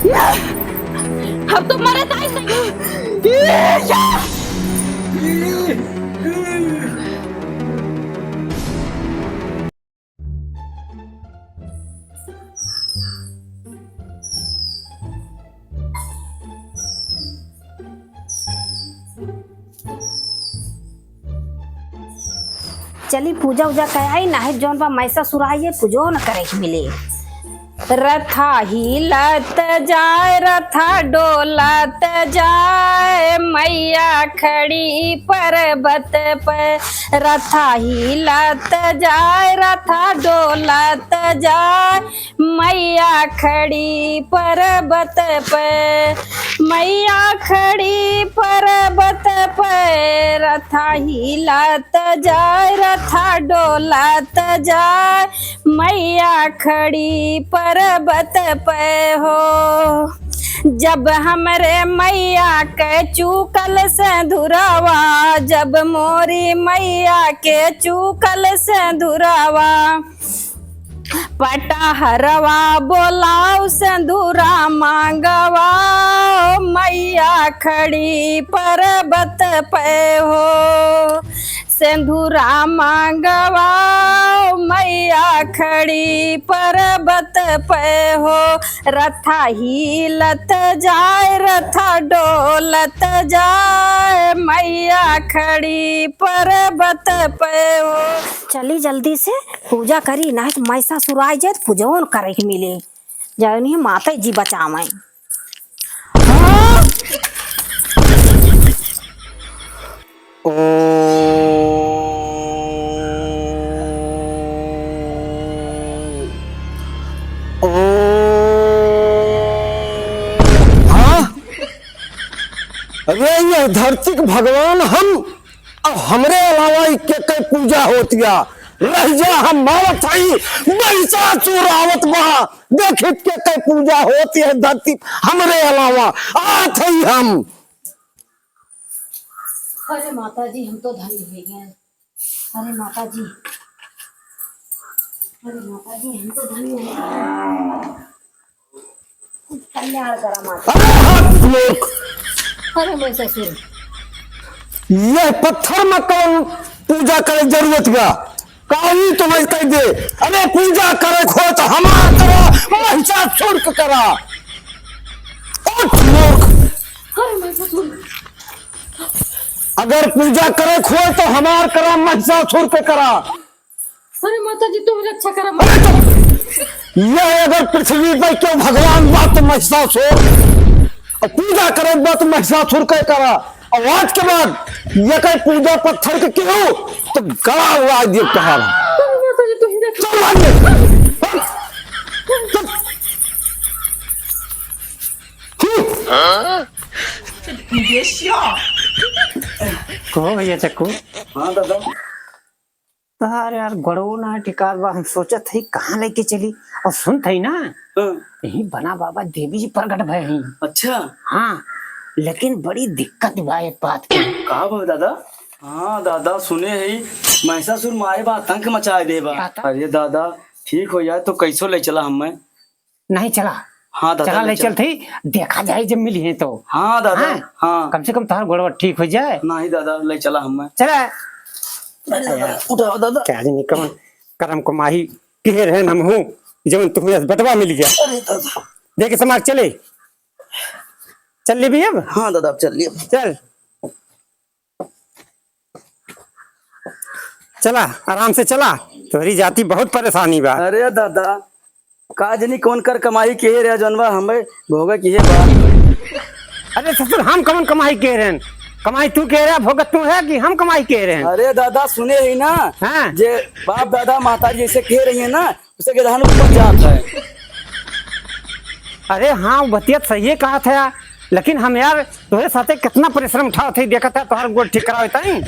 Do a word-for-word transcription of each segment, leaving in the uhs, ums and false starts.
अब तो मरत आई सही। चली पूजा उजा कर आई, नाहीं जौन बा महिषासुर आई है, पूजो न करे के मिले। रथा हिलत जाए, रथा डोलत जाए, मैया खड़ी पर्वत पे। रथा हिलत जाए, रथा डोलत जाए, मैया खड़ी पर्वत पे, मैया खड़ी पर्वत पे, रथा हिलत जाए, रथा डोलत जाए, मैया खड़ी पर्वत पे हो। जब हमरे मैया के चूकल सेंधुरवा, जब मोरी मैया के चूकल सेंधुरवा, पटहरवा बोलाउ सेंधुरा मांगवा, मैया खड़ी पर्वत पे हो। सेंधुरा मांगवा, मैया खड़ी पर्वत पे हो। रथा हिलत जाए, रथा डोलत जाए, मैया खड़ी पर्वत पे हो। चली जल्दी से पूजा करी, नाहीं तो महिषासुर आइ जाए तो पूजवन करे के मिले। जौन ही माता जी बचावे। ओ, ओ, हाँ? अरे, यह धरती के भगवान हम, अब हमरे अलावा ई के कई पूजा होतिया? रह जा, हम आवत हई, महिषासुर आवत बा। देखित के कई पूजा होती है धरती हमरे अलावा, आवत हई हम। अरे माता जी, हम तो धन्य हो गए। अरे माता जी, अरे माता जी, हम तो धन्य हो गए। कल्याण करा माता। अरे हाथ मूर्ख। अरे महिषासुर। यह पत्थर में कौन पूजा करे जरूरत बा? काली तो मैं कह दे। अरे पूजा करे खो तो हमार करा, महिषासुर के करा। उठ मूर्ख। अरे महिषासुर। अगर पूजा करे खो तो हमार करा, महिषासुर के करा। अरे माता जी, तुम रक्षा करा। अरे तो यह अगर पृथ्वी पर क्यों भगवान बा तो महिषासुर, और पूजा करे बा तो महिषासुर के करा, और आज के बाद ये कहीं पूजा पत्थर के क्यों तो गला उड़ा दिए कहा। अरे माता जी, तुम ही रक्षा। चल भाग ले। चल। हम्म। कहो भैया चक्कू। हाँ दादा। तोहार यार गोड़वो ना टिकात बा, हम सोचत हई कहाँ लेके चली। और सुनत हई ना, हाँ। यही बना बाबा देवी जी प्रगट भए हई। अच्छा। हाँ, लेकिन बड़ी दिक्कत बा एक बात की। का बा दादा? हाँ दादा, सुने हई महिषासुर मारे बा, आतंक मचाए दे बा। अरे दादा, ठीक हो जाए तो कैसो ले चला हमें। नहीं चला। हाँ दादा, चला, ले ले चल। चलत हई, देखा जाए जब मिली है तो। हाँ दादा, हाँ? हाँ। कम से कम तोहार गोड़वा ठीक हो जाए। नहीं दादा, ले चला हमें। चला। अरे दादा, उठाओ दादा। क्या जानी कौन करम कमाही किहे रहन हम हूँ, जवन तुम्हें बटवा मिल गया। अरे दादा। देख समाज चले। चल लेबी अब? हाँ दादा, अब चल लेब। चल। चला, आराम से चला, तोहरी जाति बहुत परेशानी बा। अरे दादा, का जनी कौन कर कमाई किहे रहे जौन बा हमें भोगे किहे बा। अरे ससुर, हम कौन कमाई किहे रहन? कमाई तू किहे रहे, भोगत तू है कि हम कमाई किहे रहन? अरे दादा, सुने ही ना, हाँ। जे बाप दादा महतारी जैसे किहे रही है ना, उसे गेदहन ऊपर जात है। अरे हाँ, वो बतिया सही कहत है, लेकिन हम यार तोहरे साथे कितना परिश्रम उठावत हई, देखत है तोहार गोड़ ठीक करावे ताई।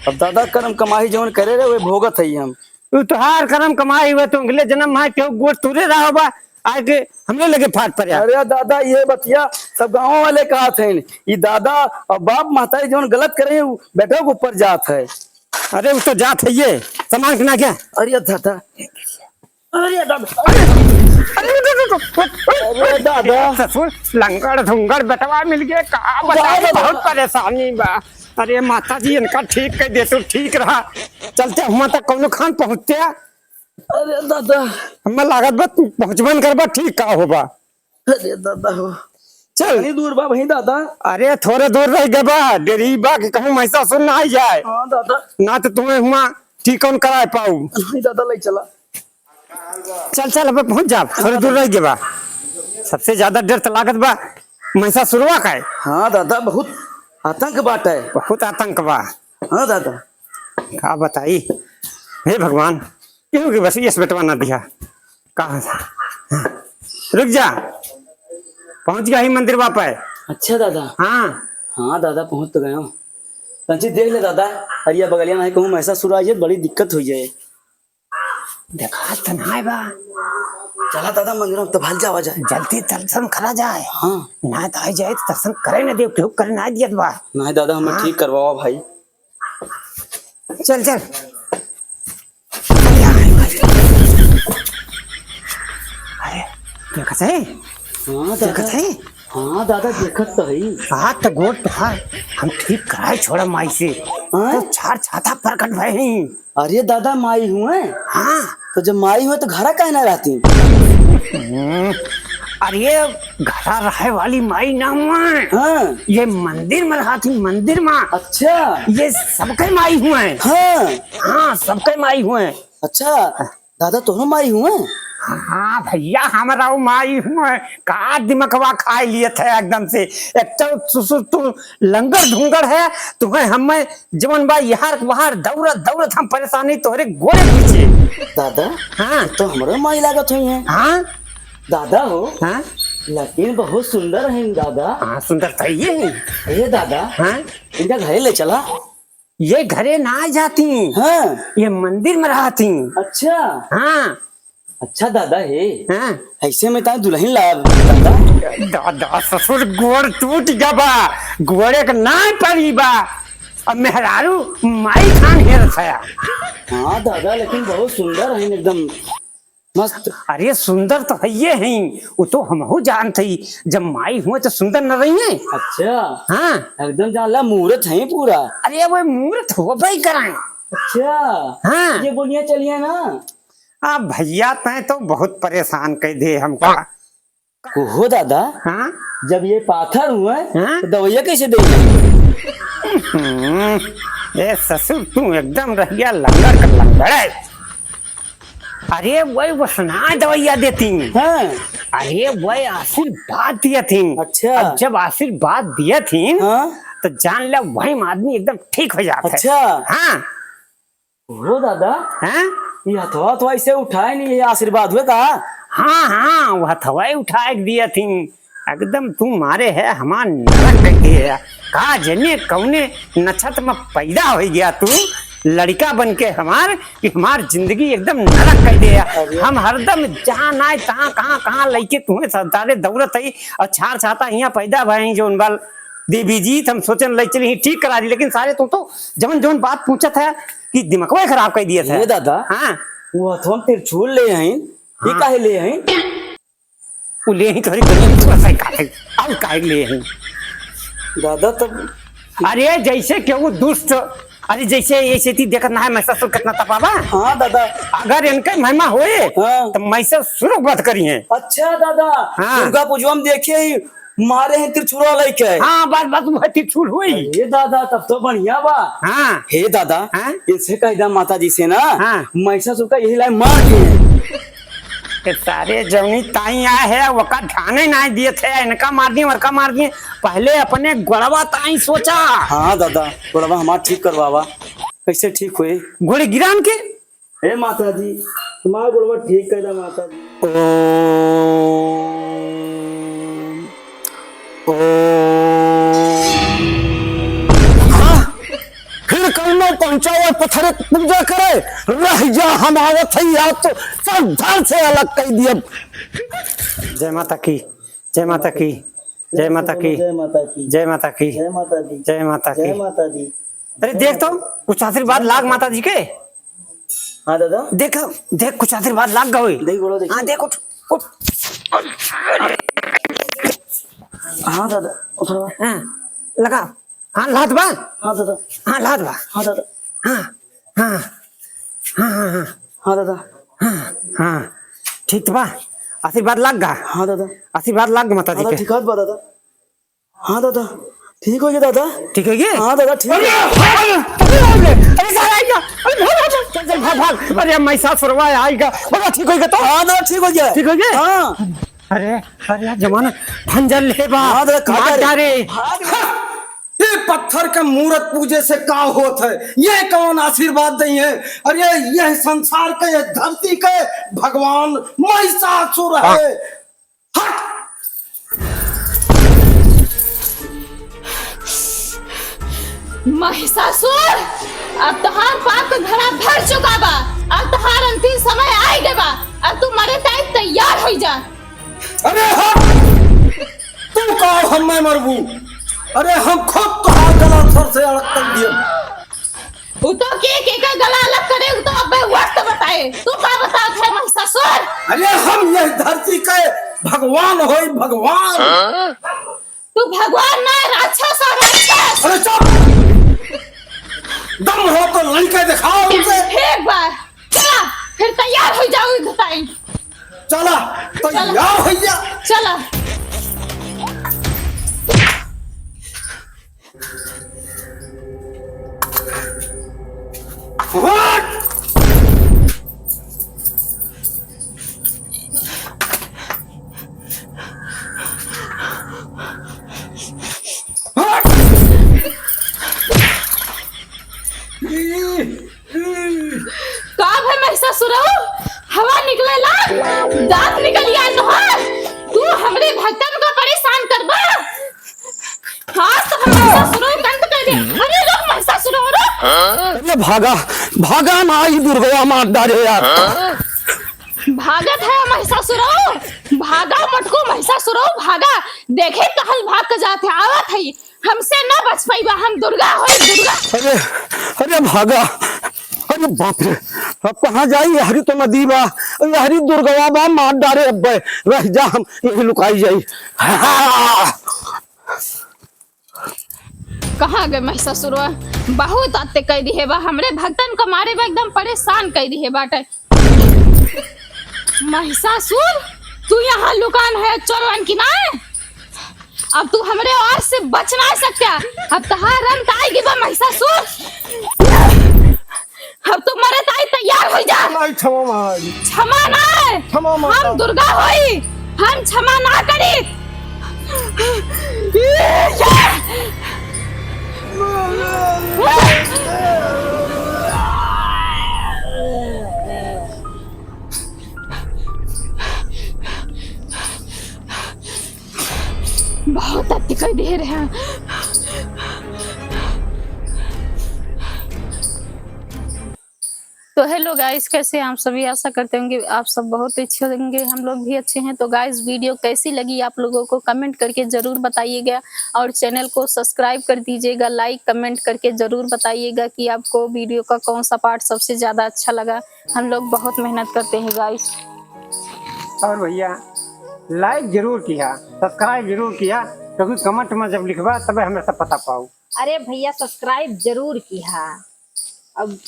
अब दादा करम कमाई जौन करे रहे, वे भोगत हई हम। तू तोहार करम कमाई हुआ, तू अगले जन्म में केहू गोड़ तुरे रहा होबा, आके हमरे लगे फाट पड़े। अरे दादा, ये बतिया सब गाँव वाले कहत हैं, ई दादा और बाप महतारी जौन गलत करे हैं, उ बेटवा के ऊपर जात है। अरे वो तो जात है ये, सामान के ना क्या? अरे दादा, अरे दादा, अरे, अरे दादा। ससुर, लंगड़ धुंगड़ बेटवा मिल गए, का बताई, बहुत परेशानी बा। अरे माता जी, इनका ठीक कर दे तू, ठीक रहा। चलते हुआ तक कौनो खान पहुँचते। अरे दादा। हमें लागत बा, तू पहुँचबन करबा, ठीक का होबा। अरे दादा हो। चल। कितनी दूर बा वहीं दादा? अरे थोड़े दूर रह गए बा, डेरी बा कि कहूँ महिषासुर ना आई जाए। हाँ दादा। ना तो तुम्हें हुआ ठीक कौन कराए पाऊ। नहीं दादा, ले चला। चल, चल, अबे पहुँच जा, थोड़े दूर रह गए बा। सबसे ज्यादा डर तो लागत बा महिषासुरवा का है। हाँ दादा, बहुत आतंक बाटे। बहुत आतंक बा। हाँ दादा। का बताई, हे भगवान, क्यों कि बस यस बेटवा ना दिया। कहाँ था? रुक जा, पहुँच गया ही मंदिर वापस। अच्छा दादा। हाँ। हाँ दादा, पहुँच तो गया हूँ। तंची देख ले दादा, अरे ये बगलिया में कहूँ महिषासुर आ जाए, बड़ी दिक्कत हो जाए। देखा त नाय बा। चला दादा, मंदिर में तो भाल जावा जाए। जल्दी दर्शन करा जाए। हाँ। ना तो आई जाए तो दर्शन करे ना देव, केहू करे ना दियत बा। नहीं दादा, हमें हाँ। ठीक करवावा भाई। चल, चल। अरे, देखत है? हाँ दादा। देखत है? हाँ दादा, देखत तो है। हाथ तो गोड़ तो हाथ, हम ठीक कराए छोड़ा माई से। हाँ? तो चार छाता प्रकट भए हैं। अरे दादा, माई हुए? हाँ। तो जब माई हुए तो घरा काहे ना रहती? हम्म, अरे घरा रहे वाली माई ना हुए। हाँ। ये मंदिर में रहती, मंदिर में। अच्छा। ये सबके माई हुए। हाँ। हाँ, सबके माई हुए। अच्छा, दादा तोहरो माई हुए? हाँ भैया, हमरा माई हुए। का दिमकवा खाए लिए थे एकदम से। एक तो ससुर तू लंगर ढुंगर है, तुम्हें हमें जवन बा, यार, बाहर दौड़त, दौड़त हम परेशान ही तोहरे गोड़े पीछे। दादा, हाँ। तो हमरो माई लागत हुई है। हाँ। दादा हो। हाँ। लेकिन बहुत सुंदर है दादा। हाँ, सुंदर तो ये है। ए दादा। हाँ। इनका घरे ले चला। ये घरे ना जाती। हाँ। ये मंदिर में रहती। अच्छा। हाँ। अच्छा दादा हे, हाँ। ऐसे में तार दुल्हन ला दादा। दादा ससुर गोड़ टूट गया बा, गोड़े के नाय पड़ी बा। अब मेहरारू माई खान हेर छया। हाँ दादा, लेकिन बहुत सुंदर है एकदम मस्त। अरे सुंदर तो है ये है, वो तो हमहू जानत ही, जब माई हुए तो सुंदर न रही है। अच्छा। हाँ। एकदम जान ला मूरत है पूरा। अरे वो मूरत हो भाई कराए। अच्छा। हाँ। ये बोलिया चलिया ना। आ भैया, तैं तो बहुत परेशान कर दे हमका। ओहो दादा, हाँ? जब ये पाथर हुए, हाँ? तो दवाइया कैसे दे? हम्म, ए ससुर, तू एकदम रह गया लंगड़ का लंगड़ है। अरे, वही वसना दवाइया देती। हाँ। अरे, वही आशीर्वाद दिया थी। अच्छा। अब जब आशीर्वाद दिया थी, हाँ? तो जान ले, वही आदमी एकदम ठीक हो जाता है। अच्छा। हाँ। हो दादा, हैं? ये हथवा तो ऐसे उठाए नहीं, ये आशीर्वाद हुए का? हाँ, हाँ, वो हथवा ही उठाए के दिया थी। एकदम तू मारे है, हमार नरक कर दिए है। का जने कौने नक्षत्र में पैदा हो गया तू, लड़का बन के हमार, कि हमार जिंदगी एकदम नरक कर दिए है। अरे। हम हरदम जहाँ नाय तहाँ, कहाँ, कहाँ लइके तुम्हें सारे दौड़त है और छार छाता हियाँ पैदा भए हैं जो उन बाल देवी जी, तो हम सोचन ले चली ठीक करा दी, लेकिन सारे तू तो जवन जवन बात पूछत है कि दिमागवा खराब कर दिया था। ये दादा, हाँ। वो हथवा में त्रिशूल ले हैं, ये हाँ। काहे ले हैं? वो ले ही तोहरी दुनिया में थोड़ा सा काहे, और काहे ले हैं? दादा तब अरे जैसे केहू दुष्ट, अरे जैसे ऐसे ती देखत ना है महिषासुर कितना तपावा। हाँ दादा। अगर इनके महिमा होए हाँ। तो महिषासुर वध करी हैं। अच्छा दादा, हाँ। दुर्गा पूजवा में देखे ही मारे हैं त्रिशूल लेके। हाँ, बस, बस, वह त्रिशूल हुई। अरे दादा, तब तो बढ़िया बा। हाँ। हे दादा, हाँ? इनसे कह दा माता जी से ना, हाँ। महिषासुर का यही लाइन मार दिए। ये सारे जौनी ताई आए हैं, वका ध्यान ही नहीं दिए थे, इनका मार दिए, वरका मार दिए, पहले अपने गोड़वा ताई सोचा। हाँ दादा, गोड़वा हमार ठीक करवावा, कैसे ठीक हुए? गोड़े गिरान के हे माता जी, हमार गोड़वा ठीक कर दे माता जी। ओम, ओम। हाँ? फिर कौनो पहुंचावा पत्थर पूजा करे, रह जा हम आवत है, या तो सब धड़ से अलग कर दिया। जय माता की, जय माता की, जय माता की, जय माता की, जय माता की, जय माता दी, जय माता की। जय माता दी। अरे देख तो, कुछ आशीर्वाद लाग माता जी के। हाँ दादा। देख, देख कुछ आशीर्वाद लाग गए। देख गोड़ो देख। हाँ देख कुछ, हाँ दादा, उठा। हाँ, लगा। हाँ, लात बा। हाँ दादा। हाँ, लात बा। हाँ दादा। हाँ, हाँ, हाँ, हाँ, हाँ। हाँ दादा। हाँ, हाँ, ठीक तो बा। आशीर्वाद लाग गा। हाँ दादा। आशीर्वाद लाग गा माता जी हाँ दादा, के। ठीक बा दादा। हाँ दादा, ठीक होइ गया दादा। ठीक होइ गया? हाँ दादा, ठीक अरे, होइ गया। अरे, अरे, अरे, अरे, साला, आइगा। अरे, भाग, भाग, भाग। चल, चल, भाग, भाग। अरे, महिषासुरवा आइगा। बाबा, ठीक होइ गया तो? हाँ दादा, ठीक होइ गया। ठीक होइ गया? हाँ। अरे, अरे, यार, जमाना भंजर ले बा। हाँ दादा, कहाँ मार जा रहे? डारे। हाँ, ये पत्थर के मूरत पूजे से का होत है? ये कौन आशीर्वाद दई है? अरे, यह संसार के, यह धरती के भगवान महिषासुर है। हट! महिषासुर, अब तोहार पाप के घड़ा भर चुका बा। अब तोहार अंतिम समय आइ गए बा। अब तू मरे ताई तैयार होइ जा। अरे हट! तू का हम्मे मरबू? अरे हम खुद तोहार गला सर से अलग कर दिए। उ तो के, के का गला अलग करे, उ तो अबे वक्त बताए। तू का बतावत है महिषासुर? अरे हम यह धरती के भगवान होई, भगवान। तू भगवान ना, राक्षस हो, राक्षस। अरे चुप! दम हो तो लड़के दिखाओ उनसे। एक बार चला, फिर तैयार होइ जाओ, बताई। चला, चला। तैयार होइ जा। चला। हट! हट! का भे महिषासुरऊ? हवा निकलेला, दांत निकल आए तोहार। तू हमरे भक्तन का परेशान करबा। हाँ, तो हम महिषासुरऊ के अंत कर दे। अरे रुक महिषासुरऊ, रुक। अरे भागा, भागा ना, ई दुर्गवा मार डारे यार। भागत है महिषासुरऊ, भागा मटकू महिषासुरऊ, भागा। देखे कहल भाग के जात है, आवत है। हमसे ना बच पाइबा, हम दुर्गा होई, दुर्गा। अरे, अरे भागा। अरे बाप रे, अब कहाँ जाई? यहरी तो नदी बा, यहरी दुर्गवा बा, मार डारे अब्बे। रह जा, हम यहीं लुकाई जाई। हाँ। कहाँ गए महिषासुरवा? बहुत अत्ते कइ दिहे बा, हमरे भक्तन का मारे बा, एकदम परेशान कइ दिहे बाटे। महिषासुर, तू यहाँ लुकान है चोरवन की ना? अब तू हमरे वार से बच ना सकता। अब तहार अंत आइगी बा महिषासुर। अब तू मरे ताई तैयार होइ जा। नहीं, क्षमा महाराज। क्षमा ना। क्षमा माता। हम दुर्गा होई, हम क्षमा ना करी। बहुत अति कइ दिहे रहे हैं। तो हेलो गाइस, कैसे हैं आप सभी? आशा करते होंगे आप सब बहुत अच्छे होंगे, हम लोग भी अच्छे हैं। तो गाइस, वीडियो कैसी लगी आप लोगों को कमेंट करके ज़रूर बताइएगा और चैनल को सब्सक्राइब कर दीजिएगा, लाइक कमेंट करके ज़रूर बताइएगा कि आपको वीडियो का कौन सा पार्ट सबसे ज़्यादा अच्छा लगा। हम लोग बहुत मेहनत करते हैं गाइस। और भैया, लाइक जरूर किया, सब्सक्राइब जरूर किया, क्योंकि कमेंट में जब लिखबा तबे हमें सब पता पाऊ। अरे भैया, सब्सक्राइब जरूर किया। अब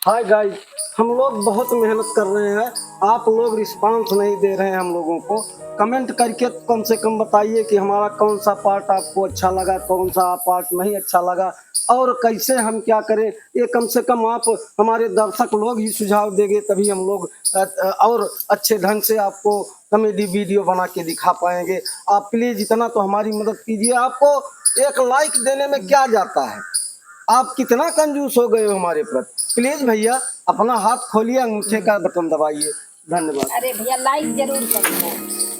हाय गाइस, हम लोग बहुत मेहनत कर रहे हैं, आप लोग रिस्पांस नहीं दे रहे हैं हम लोगों को। कमेंट करके कम से कम बताइए कि हमारा कौन सा पार्ट आपको अच्छा लगा, कौन सा पार्ट नहीं अच्छा लगा, और कैसे हम क्या करें, ये कम से कम आप हमारे दर्शक लोग ही सुझाव देंगे, तभी हम लोग, अ, अ, और अच्छे ढंग से आपको कॉमेडी वीडियो बना के दिखा पाएंगे। आप प्लीज इतना तो हमारी मदद कीजिए। आपको एक लाइक देने में क्या जाता है? आप कितना कंजूस हो गए हो हमारे प्रति। प्लीज भैया, अपना हाथ खोलिए, अंगूठे का बटन दबाइए। धन्यवाद। अरे भैया, लाइक जरूर करिए।